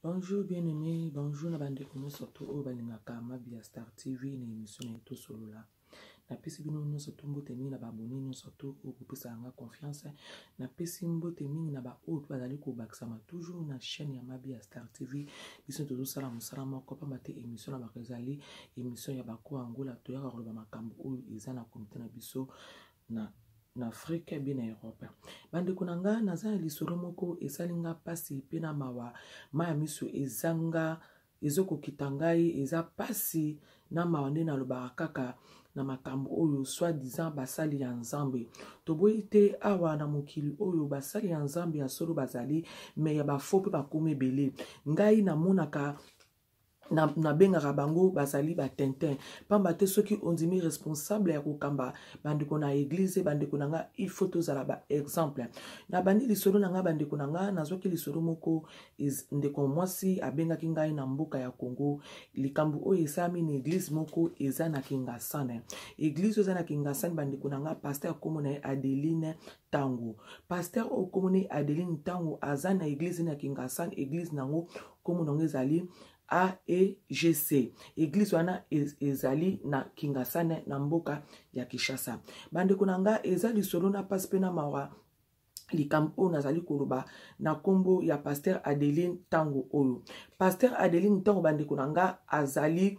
Bonjour bien aimé, bonjour na bandeko nyonso to oyo balingaka Mabi ya Star TV na émission na ye tosolola. Napesi bino nyonso to mbote mingi na baabone nyonso to oyo bopesaka nga confiance. Napesi mbote mingi na baoyo mpe bazali kobakisama toujours na chaîne ya Mabi ya Star TV. Biso tozosala mosala moko pamba te émission na bako ezali émission ya bako Angola toyaka koloba makambo oyo eza na comité na biso na na Afrique bien na Europe. Bandeko na nga naza na lisolo moko esali nga pasi pe na mawa, mayi ya miso ezanga ezokokita ngai eza pasi na mawa nde nalobaka kaka na makambo oyo soit disant basali ya Nzambe. Toboyi te awa na mokili oyo basali ya Nzambe ya solo bazali me ya bafo pe bakomi ebele. Ngai namonaka nabengaka bango bazali ba tintin pamba te soki ondimi responsable ya kokamba bandeko na eglize bandeko na nga il faut tozala ba exemple nabandi lisolo na nga bandeko na nga nazwaki lisolo moko ndeko mwasi abengaki ngai na mboka ya congo likambo oyo esalami na eglize moko eza na kingasane eglize oyo eza na kingasane bandeko na nga paster nkombo na ye adeline ntango paster oyo nkombo na ye adeline ntango aza na eglize na kingasane eglize na yango nkombo na yango ezali aegc eglise wana ezali na kingasane na mboka ya kinshasa bandeko na nga eza lisolo na mpasi mpe na mawa likambo oyo nazali koloba na nkombo ya paster adeline ntango oyo paster adeline ntango bandeko na nga azali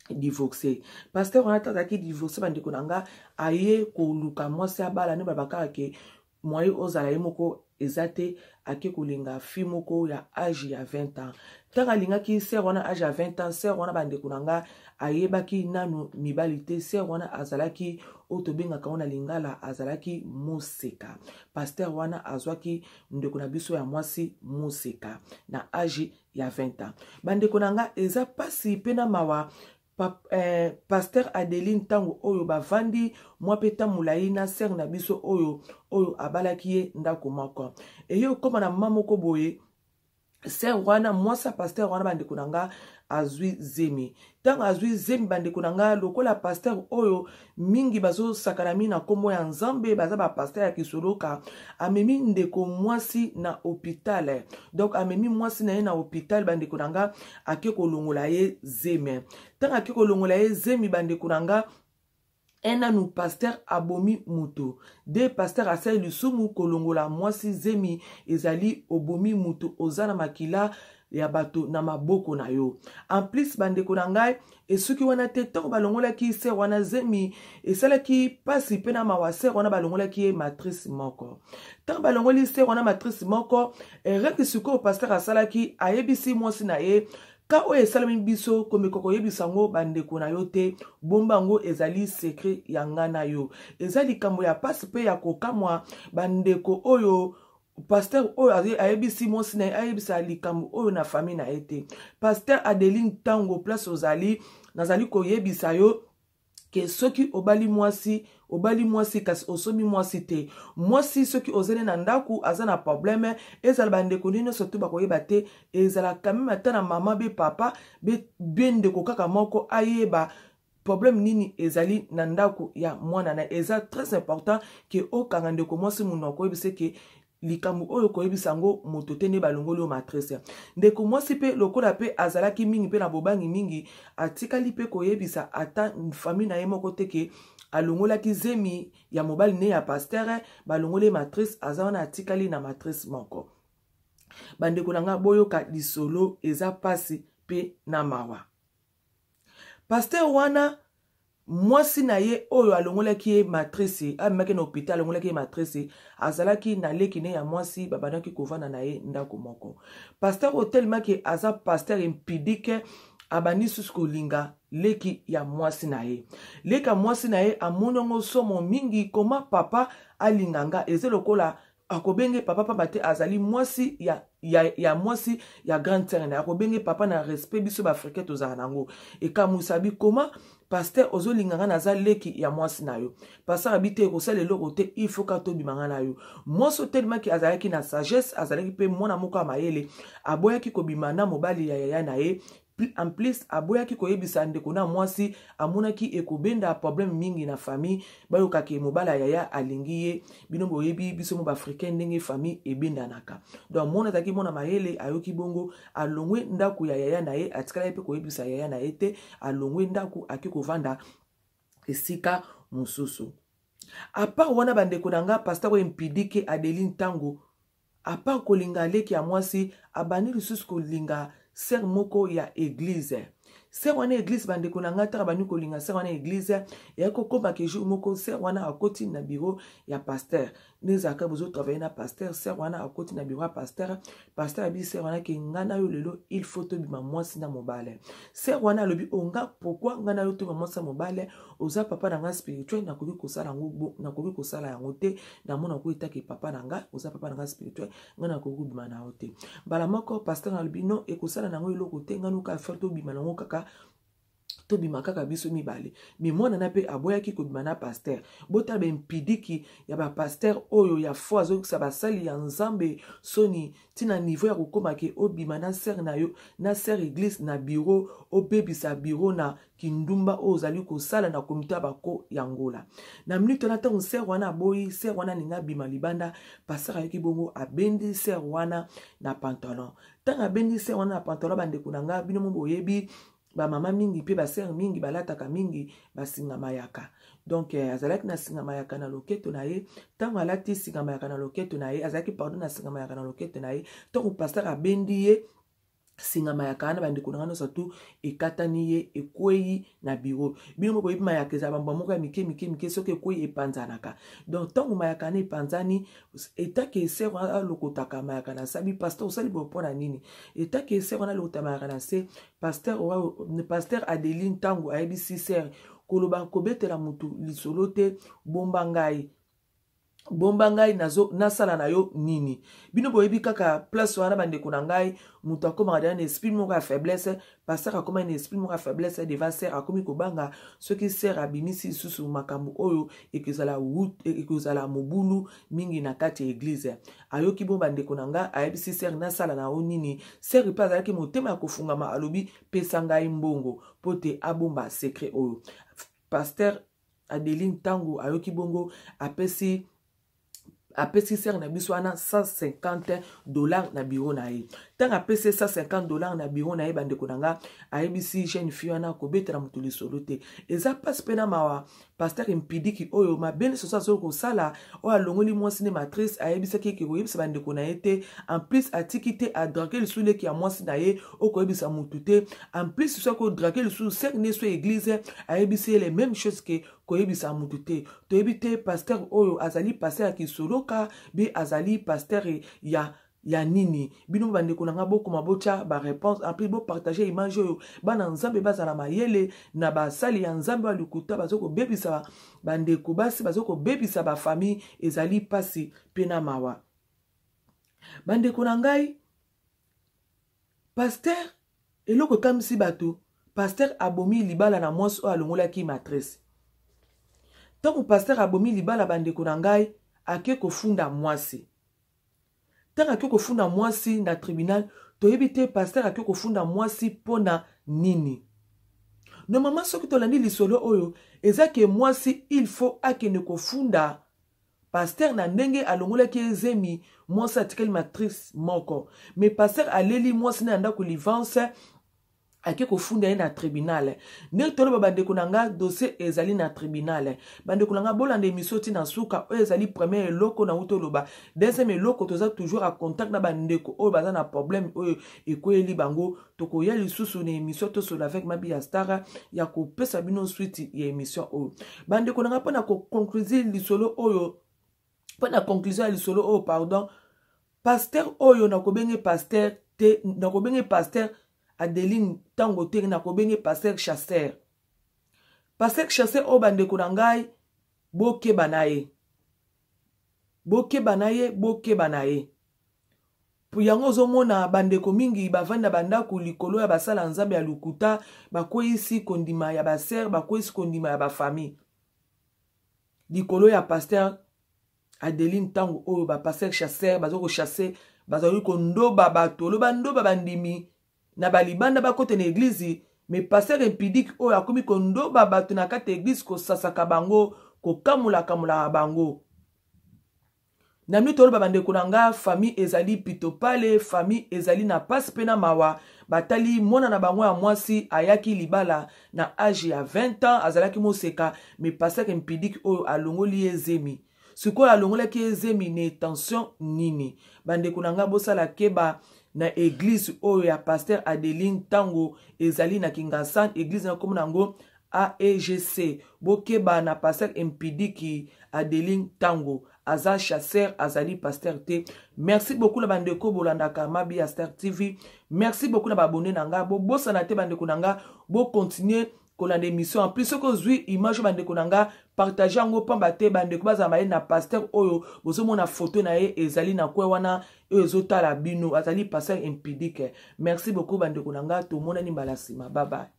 divorce pasteur wana ata azalaki divorce bandeko na nga aye koluka mwasi abala nde balobaka ke moyen ozala ye moko eza te ake kolinga fille moko ya age ya 20 ans ntango alingaki sere wana age ya 20 ans sere wana bandeko na nga ayebaki nanu mibali te sere wana azalaki oyo tobengaka ngo na lingala azalaki moseka paster wana azwaki ndeko na biso ya mwasi moseka na age ya 20 ans bandeko na nga eza pasi pe na mawa pa, eh, pasteur adeline ntango oyo bavandi mwa mpe ntango molai na sere na biso oyo oyo abalaki ye ndako moko eye okóma na mama moko boye sere wana mwasi ya pasteur wana bandeko na nga azwi zemi ntango azwi zemi bandeko na ngai lokola pasteur oyo mingi bazosakana mingi na nkombo ya nzambe baza bapasteur ya kisoloka amemi ndeko mwasi na hôpital donc amemi mwasi na ye na hôpital bandeko na ngai ake kolongola ye zemi ntango ake kolongola ye zemi bandeko na ngai un nanu pasteur abomi moto de pasteur asali lisumu kolongola mwasi zemi ezali obomi moto oza na makila ya bato na maboko na yo en plus bandeko na ngai esuki wana te ntango balongolaki ser wana zemi esalaki mpasi mpe na mawa ser wana balongolaki ye matrice moko ntango balongoli ser wana matrice moko ereke sikoyo pasteur asalaki ayebisi mwasi na ye ka oyo esalemi biso komeka koyebisa yango bandeko na yo te bomba yango ezali sekre ya nga na yo eza likambo ya mpasi mpe ya kokamwa bandeko oyo pasteur oyo ayebisi mwasi na ye ayebisa likambo oyo na famille na ye te pasteur adeline ntango place ozali nazali koyebisa yo ke soki obali mwasi obali mwasi kasi osombi mwasi te mwasi soki ozali na ndako aza na probleme ezala bandeko nde nyonso to bakoyeba te ezala kameme ata na mama be papa be, be ndeko kaka moko ayeba problème nini ezali na ndako ya mwana na eza très important ke okanga ndeko mwasi monoko oyebise ke likambo oyo koyebisa yango moto te nde balongoli yo matrice ndeko mwasi mpe lokola mpe azalaki mingi mpe na bobangi mingi atikali mpe koyebisa ata famille na ye moko te ke alongolaki zemi ya mobali ne ya pastere balongoli ye matrice aza wana atikali na matrice moko bandeko na ngai boyoka lisolo eza mpasi mpe na mawa Pasteur wana mwasi na ye oyo alongolaki ye matrice amemaki na hôpital alongolaki ye matrice azalaki na leki ne ya mwasi babandaki kovanda na ye ndako moko pasteur oyo telemaki aza pasteur impudique abandi susu kolinga leki ya mwasi na ye leki ya mwasi na ye amoni yango somo mingi koma papa alinga nga eza lokola akobenge papa pamba te azali mwasi ya, ya, ya mwasi ya grande sœur na akobenge papa na respect biso baafricain tozala nango ekamwisa bikoma paster ozolinga nga naza leki ya mwasi na yo paster abi te ekosala eloko te il faut ka tobima nga na yo mwasi otelemaki azalaki na sagesse azalaki mpe mwana moko ya mayele aboyaki kobima na mobali ya yaya na ye. En plus aboyaki koyebisa ndeko na mwasi, amonaki ekobenda problème mingi na famille, bayokaki mobala yaya alingi ye. Bino boyebi biso mo baafricain ndenge famille ebendanaka. Donc mwana azalaki mwana mayele, ayoki bongo, alongwe ndako ya yaya na ye, atikalaki mpe koyebisa yaya na ye te, alongwe ndako, ake kovanda esika mosusu. Apart wana, bandeko na nga, pasteur oyo impidike Adeline ntango apart kolinga leki ya mwasi, abandi lisusu kolinga sœur moko ya église. Sœur wana église, bandeko na ngai, ntango abandi kolinga sœur wana église, eyaki kokóma ke jour moko sœur wana akoti na bureau ya pasteur. Nde ezalaka bozotravaille na pasteur, sœur wana akoti na bureau ya pasteur. Pasteur abi sœur wana ke ngai na yo lelo il faut tobima mwasi na mobali. Sœur wana alobi: o nga, pourquoi ngai na yo tobima mwasi na mobali? Oza papa na ngai spirituel, nakoki kosala yango, nakoki kosala yango te. Namona ko etake papa na ngai, oza papa na ngai spirituel, ngai nakoki kobima na yo te. Mbala moko pasteur alobi: non, ekosala nango eloko te, ngai noka affaire tobima nango kaka, tobima kaka biso mibale. Me mwana na mpe aboyaki kobima na pasteur. Botala bempidiki ya bapasteur oyo ya fo, azokisa basali ya Nzambe soni ntina niveau ya kokóma ke obima na sœur na yo, na sœur église na bureau, obebisa bureau na kindumba oyo ozali kosala na komite ya bako ya Ngola. Na minute wana, ntango sœur wana aboyi, sœur wana alingi abima libanda, pasteur ayoki bongo, abendi sœur wana na pantalon. Ntango abendi sœur wana na pantalon, bandeko na ngai, bino mo boyebi bamama mingi mpe basœur mingi balataka mingi basinga mayaka. Donc azalaki na singa mayaka na loketo na ye. Ntango alati singa mayaka na loketo na ye, azalaki, pardon, na singa mayaka na loketo na ye, ntango pasteur abendi ye singa mayaka wana, bandeko na nga nyonso tu, ekatani ye, ekwei na bureau. Bino moko boyebi mayaka ezala bambwa moko ya mike mike mike, soki ekwei epanzanaka. Donc ntango mayaka wana epanzani, etake sœur wana alokotaka mayaka na se, abi: pasteur, osali boye mpo na nini? Etake sœur wana alokota mayaka na se, pasteur Adeline ntango ayebisi sœur koloba kobetela motu lisolo te, bomba ngai, bomba ngai, nasala na yo nini? Bino boyebi kaka place wana, bandeko na ngai, moto akomaka deja na esprit moko ya faiblesse. Pasteur akóma na esprit moko ya faiblesse devant sœur, akomi kobanga soki sœur abimisi lisusu makambo oyo, ekozala mobulu mingi na kati ya église. Ayoki bo, bandeko na ngai, ayebisi sœur: nasala na yo nini? Sœur mpe azalaki motema ya kofungama, alobi: pesa ngai mbongo mpo te abomba secret oyo. Pasteur Adeline ntango ayoki bongo, apesi sœur na biso wana 150 $ na bureau na ye. Ntango apesi 150 $ na bureau na ye, bandeko na nga, ayebisi jeune fille wana kobetela moto lisolo te. Eza mpasi mpe na mawa. Pasteur impidiki oyo mabe nyonso azoki kosala, oyo alongoli mwasi nde matrice, ayebisaki eke koyebisa bandeko na ye te. En plus atiki te, adraguer lisusu leki ya mwasi na ye, okoyebisa motu te. En plus soki odraguer lisusu sœur ne so église, ayebisi ye les mêmes choses ke koyebisa motu te. Toyebi te pasteur oyo azali pasteur ya kisoloka be azali pasteur ya nini. Bino bandeko na nga, bokoma botya baréponse. En plus bopartage image oyo, bana Nzambe bazala mayele na basali ya Nzambe ya lokuta, baza kobebisa bandeko basi, baza kobebisa bafamille. Ezali mpasi mpe na mawa, bandeko na ngai. Pasteur, eloko ekamwisi bato, pasteur abomi libala na mwasi oyo alongolaki matrice. Ntango pasteur abomi libala, bandeko na ngai, ake kofunda mwasi. Ntango ake kofunda mwasi na tribunal, toyebi te pasteur ake kofunda mwasi mpo na nini. Normalement, soki tolandi lisolo oyo, eza ke mwasi il faut akende kofunda pasteur na ndenge alongolaki ezemi, mwasi atikali matrice moko. Mais pasteur aleli mwasi na ya ndako livance, ake kofunda ye na tribunal. Ndenge toloba, bandeko na nga, dossier ezali na tribunal. Bandeko na nga, bolanda émission ti na suka. Oyo ezali premier eloko na wuti oloba. Deuxième eloko, toza toujours en contact na bandeko oyo baza na problème oyo ekweyeli bango. Tokoya lisusu na émission Tosolo avec Mabi ya Star ya kopesa bino suite ya émission oyo, bandeko na nga. Mpona koconclure lisolo oyo, mpo na conclusion ya lisolo oyo, pardon, pasteur oyo nakobenge pasteur te, nakobenge pasteur Adeline ntango te, nakobenge pasteur chasseur. Pasteur chasseur oyo, bandeko na ngai, bokeba na ye, bokeba na ye, bokeba na ye. Yango ozomona bandeko mingi bavandi na bandako likolo ya basala Nzambe ya lokuta, bakweyisi kondima ya basœur, bakweyisi kondima ya bafamille likolo ya pasteur Adeline. Ntango oyo bapasteur chasseur baza kochasser, bazali kondoba bato, oloba ndoba bandimi. na balibanda bakota na eglize. Me pasteur impudique oyo akomi kondoba bato na kati ya eglize, kosasaka bango, kokamolakamolaka bango. Na minute oloba, bandeko na nga, famille ezali pitopale, famille ezali na pasi mpe na mawa. Batali mwana na bango ya mwasi ayaki libala na age ya 20 ans, azalaki moseka, me pasteur impudique oyo alongoli ye zemi. Sikoyo alongolaki ye zemi na intention nini? Bandeko na ngai, bosala keba na eglize oyo ya pasteur Adeline ntango ezali na Kingasan. Eglize na komona yango AEGC. Bokeba na pasteur impudique Adeline ntango aza chasseur, azali pasteur te. Merci beaucoup na bandeko bolandaka Mabi ya Star TV. Merci beaucoup na baabonnés na nga. Bobosana te, bandeko na nga, bocontinue kolanda émission. En plus, soki ozwi image, bandeko na nga, partage yango, pamba te bandeko bazala mayele na pasteur oyo bozomona foto na ye ezali na kwe wana oyo ezotala bino. Azali pasteur impudique. Merci beaucoup, bandeko na nga. Tomonani mbala nsima. Bye bye.